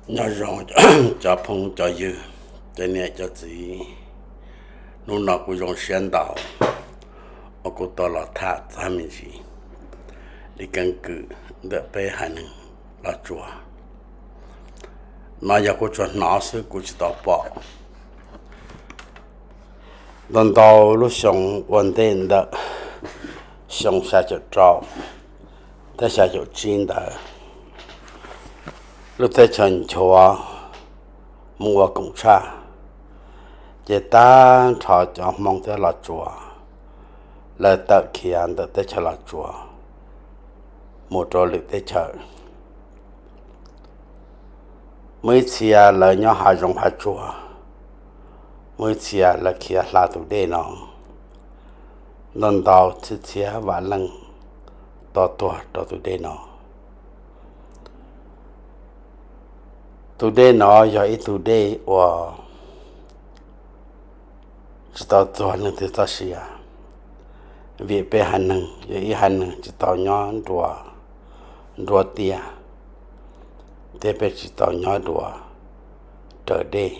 Nyob zoo cov phooj cov ywg, cov niam cov txiv, hnub no kuv zoo siab ntau uas kuv tau los tham txog me ntsis li keeb kwm ntawm peb haiv neeg Los Tsuas. No yog kuv tsuas hnov xwb, kuv tsis tau pom. Ntau ntau lub xyoo ua ntej ntawm xyoo xya caum rau thiab xya caum tsib ntawd, lub teb chaws nchuav mus ua koom tshaj, ces tag nrho cov Hmoob thiab Los Tsuas lawv tawm khiav ntawm teb chaws Los Tsuas mus rau lwm teb chaws. Muaj ib txhia lawv nyob hav zoov hav tsuag, muaj ib txhia lawv khiav hla tus dej no. Ntau ntau txhiab txhiab vam leej tau tuag rau tus dej no. Tus dej no yog ib tug dej uas tsis tau txuag leej twg txoj sia, vim peb haiv neeg yog ib haiv neeg tsis tau nyob nruab tiaj, thiab peb tsis tau nyob dua raws dej.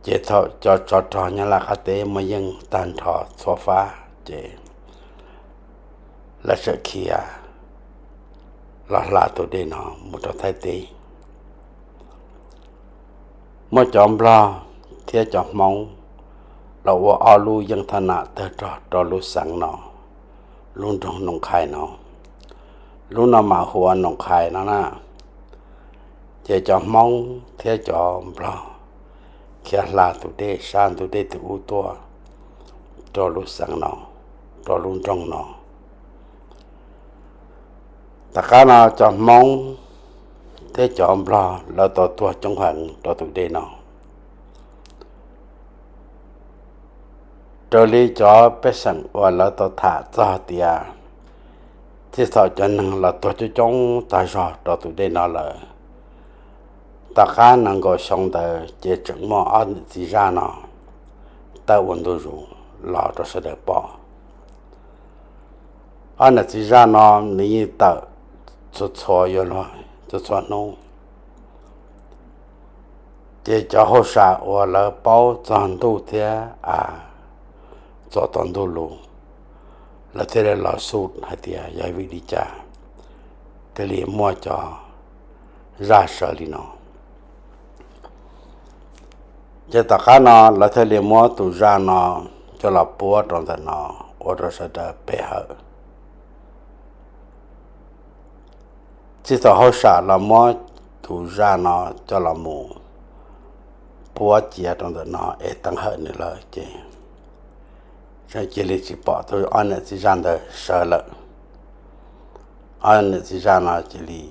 Ces thaum cov tsov rog Nyab Laj qab teb muaj yeej tag nrho txhua fab, ces lawv txawm khiav los hla tus dej no mus rau Thaib teb. Muaj cov Nplog thiab cov Hmoob los ua ob lub yeej thoj nam tawg rog rau lub xeev no, lub nroog Noom Qhais no. Lub no mas hu ua Noom Qhais no na. Ces cov Hmoob thiab cov Nplog khiav hla tus dej sab ntug dej tus ub tuaj rau lub xeev no, rau lub nroog no. Tom qab no cov Hmoob thiab cov Nplog lawv tau tuag coob heev rau tus dej no. Raws li cov pej xeem uas lawv tau tham txog tias, txij thaum cov neeg los tuag coob coob tag zog rau tus dej no lawm, tom qab nees nkaum xyoo ntawd ces tseem muaj ob niam txiv zaj no tawm ua ntu zus los rau sawv daws pom. Ob niam txiv zaj no nws yeej tawm txhua txhua yuav luag txhua txhua hnub. Ces cov hauj sam uas lawv paub txog ntuj thiab av txog tau ntuj lus, lawv thiaj li los xub hais tias yog vim li cas thiaj li muaj cov zaj sawv li no. Ces tom qab no lawv thiaj li muab tus zaj no coj los puab rau ntawm no ua rau sawv daws pe hawm. Txij thaum hauj sam los muab tus zaj no coj los mus puab cia rau ntawm no es teev hawm nws lawm ces tseem cia li tsis pom tus ob niam txiv zaj ntawd sawv lawm. Ob niam txiv zaj no cia li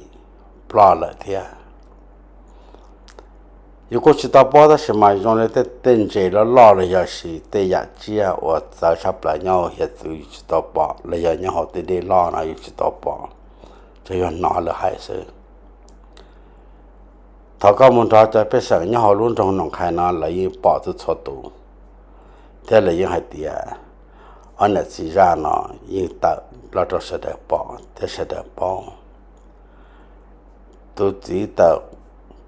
ploj lawm thiab. Yus kuj tsis tau paub tab sis mas zoo li tej ntses loj loj los yog sis tej yam tsiaj uas txawv tshaj plaws nyob hauv hiav txwv yus tsis tau pom los yog nyob hauv tej dej loj no yus tsis tau pom, tsuas yog hnov lawv hais xwb. Thaum koj mus nrog cov pej xeem nyob hauv lub nroog Noom Qhais no lawv yeej pom txhua txhua tus, thiab lawv yeej hais tias ob niam txiv zaj no yeej tawm ploj rau sawv daws pom thiab sawv daws paub. Tus txiv tawm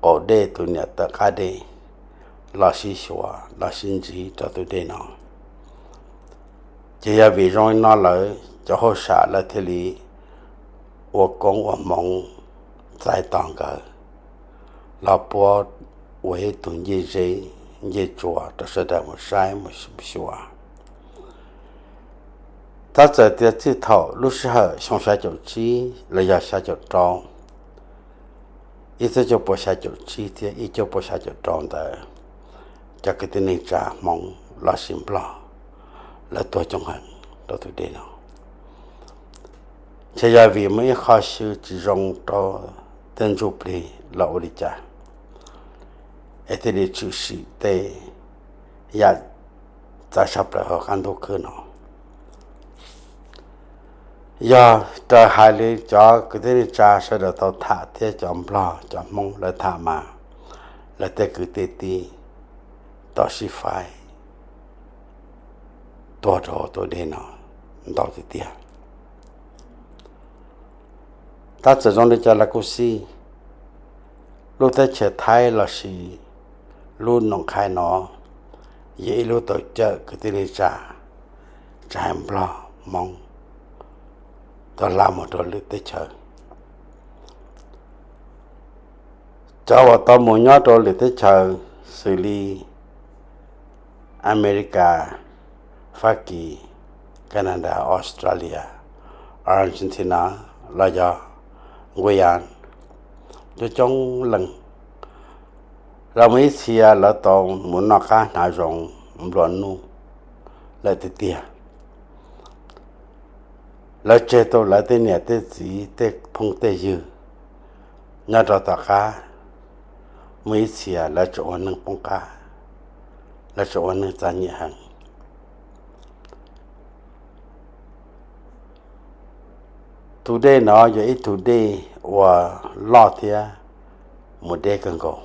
qaum dej, tus niam tawm qab dej, los sib xyuas los sib ntsib rau tus dej no. Ces yog vim zoo li no lawm cov hauj sam lawv thiaj li ua koob ua hmoov txais tos nkawd los puab ua ib tug ncej zeb ncej tsuas rau sawv daws mus saib mus xyuas. Tab txawm tias txij thaum lub sij hawm xyoo xya caum tsib los yog xya caum rau, ib txhiab cuaj puas xya caum tsib thiab ib cuaj puas xya caum rau ntawd, cov kwv tij neej tsa Hmoob los sis Nplog lawv tuag coob heev rau tus dej no. Ntshe yog vim muaj ib qho xwm tsis zoo rau tej ntsuj plig los ua li cas es thiaj li tshwm sim tej yam txawv tshaj plaws hauv qab ntuj khwb no. Yog raws hais li cov kwv tij neej tsa sawv daws tau tham thiab cov Nplog cov Hmoob lawv tham mas lawv tej kwv tej tij tau sib faib tuag rau tus dej no ntau tiag tiag. Tab txawm zoo li cas los kuj xij, Lub teb chaws Thaib lossis lub Noom Qhais no yog ib lub tau cawm kwv tij neej tsa, tsis hais Nplog, Hmoob, tau hla mus rau lwm teb chaws. Cov uas tau mus nyob rau lwm teb chaws xws li Amelikas, Fab Kis, Canada, Australia, Argentina, los yog Guyana, coob coob leej, lawv muaj ib txhia lawv tau mus noj qab hnav zoov nplua nuj lawm tiag tiag. Lawv tseg tau lawv tej niam tej txiv tej phooj tej ywg nyob rau tom qab, muaj ib txhia lawv tseem ua neej poob qab, lawv tseem ua neej txom nyem heev. Tus dej no yog ib tug dej uas loj thiab mus deb kawg nkaus,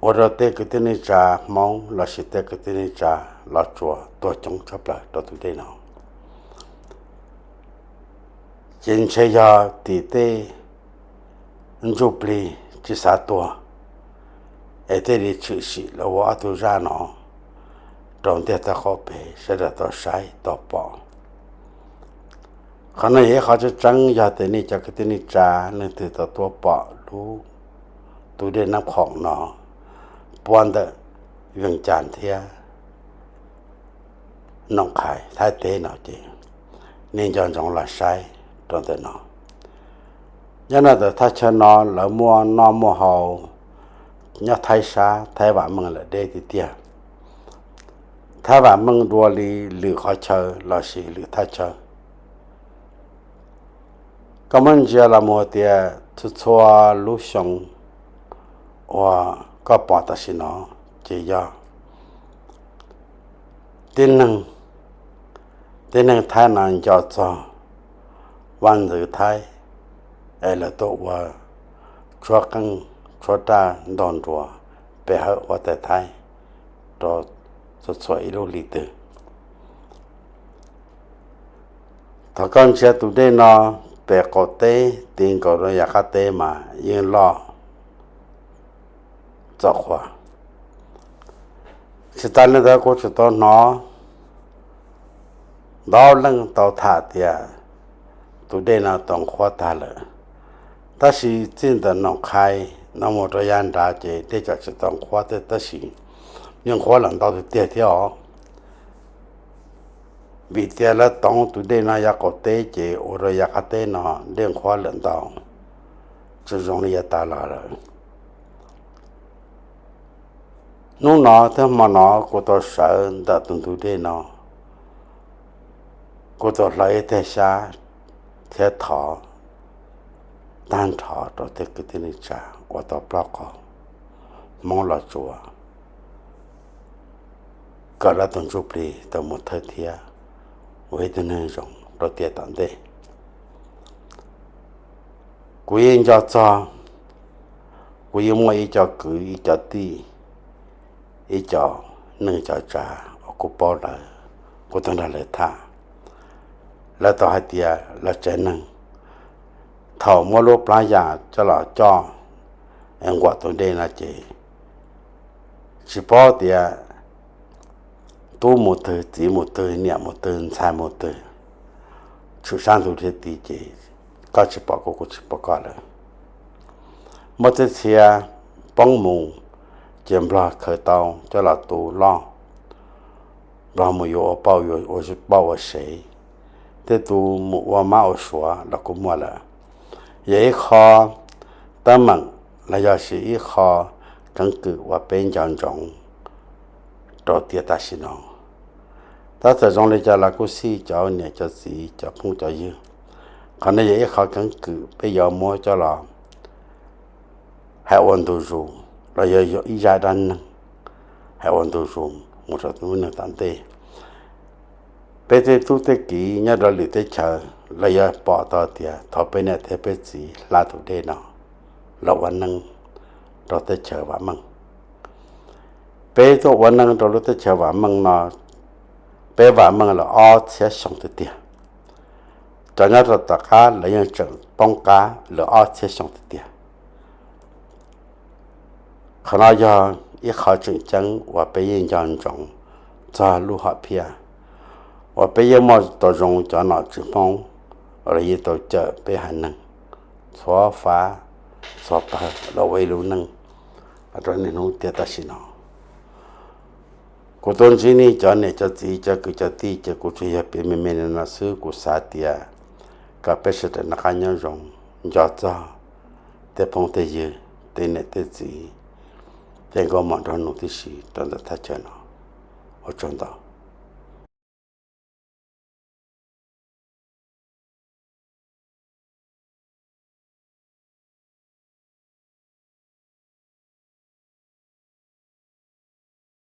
ua rau tej kwv tij neej tsa Hmoob lossis tej kwv tij neej tsa Los Tsuas tuag coob tshaj plaws rau tus dej no. Ces ntshe yog tim tej ntsuj plig tsis xav tuag es thiaj li tshwm sim los ua ob tug zaj no rau ntiaj teb qaum pem sawv daws tau saib tau pom. Qhov no yog ib qhov tseeb tseeb, yog tias nej cov kwv tij neej tsa leej twg tau tuaj pom lub tus dej Nab Khoom no puab ntawm Vees Cas thiab Noom Qhais Thaib teb no ces nej nco ntsoov los saib rau ntawm no. Nyob no ntawm thaj chaw no lawv muaj noj muaj haus nyob Thaib sab, Thaib vam meej lawm deb tiag tiag. Thaib vam meej dua li lwm qhov chaw lossis lwm thaj chaw. Koj muab ntsia los mus tias txhua txhua lub xyoo uas koj pom tam sim no ces yog tib neeg, tib neeg Thaib no nco txog vaj ntxwv Thaib es lawv tuaj ua tshuab qeej tshuab raj ntog nruas pe hawm huab tais Thaib rau txhua txhua ib lub hli twg. Thaum koj ntsia tus dej no pem qaum teb ti nkaus rau yav qab teb mas yeej loj txaus qhuav. Tsis tas li ntawd kuv tseem tau hnov ntau leej tau tham tias tus dej no tau nqhuab tag lawm, tab sis txij ntawm Noom Qhais no mus rau yav nrad ces dej tsam tsis tau nqhuab thiab, tab sis yeej nqhuab lawm ntau tiag tiag thiab os. Vim tias lawv toov tus dej no yav qaum teb ces ua rau yav qab teb no dej nqhuab lawm ntau, tsis zoo li yav tas los lawm. Hnub no thiab hmo no kuv tau sawv ntawm tus ntug dej no, kuv tau hlawv ib teg xyab thiab thov tag nrho rau tej kwv tij neej tsa uas tau ploj qaug, Hmoob Los Tsuas, kom lawv tus ntsuj plig tau mus thawj thiab ua ib tug neeg zoo rau tiam tom ntej. Kuv yeej nco txog, kuv yeej muaj ib co kwv ib co tij, ib co neej co tsav uas kuv paub lawv, kuv tau nrog lawv tham. Lawv tau hais tias lawv tsev neeg thaum muab lub plab yam coj los coj es nquam tus dej no ces tsis paub tias tub mus twg, txiv mus twg, niam mus twg, ntxhais mus twg, tshwm sab ntug dej tid ces koj tsis pom kuv, kuv tsis pom koj lawm. Muaj tej txhia poob mus ces Nplog khaws tau coj los tu loj, Nplog mus yuav ua pauj ua sev, tej tus mus ua mab ua suav los kuj muaj lawm. Yog ib qho teeb meem los yog sis ib qho keeb kwm uas peb nco ntsoov rau tiam tam sim no. Tab txawm zoo li cas los kuj xij cov niam cov txiv cov phooj cov ywg, qhov no yog ib qho keeb kwm peb yuav muab coj los hais ua ntu zus, los yog ib zaj dab neeg hais ua ntu zus mus rau lub neej tom ntej. Peb tej tub tej kiv nyob rau lwm teb chaws los yuav pom tau tias thaum peb niam thiab peb txiv hla tus dej no los ua neej rau teb chaws vam meej. Peb tuaj ua neej rau lub teb chaws vam meej no, peb vam meej lawm ob txhiab xyoo tiag tiag. Cov nyob rau tom qab lawv yeej tseem poob qab lawm ob txhiab xyoo tiag tiag. Qhov no yog ib qho tseem ceeb uas peb yeej nco ntsoov txog lub hom phiaj uas peb yeej muaj tau zoo cov nom tswv Hmoob los yeej tau cawm peb haiv neeg txhua fab txhua pawg los ua ib lub neej rau niaj hnub tiam tam sim no. Kuv tuaj ntsib nej cov niam cov txiv cov kwv cov tij ces kuv tsuas yog piav me me li no xwb. Kuv xav tias kom peb sawv daws noj qab nyob zoo, nco txog tej phooj tej ywg, tej niam tej txiv, tej nkauj mom nraug nus tib si rau ntawm thaj chaw no. Ua tsaug ntau.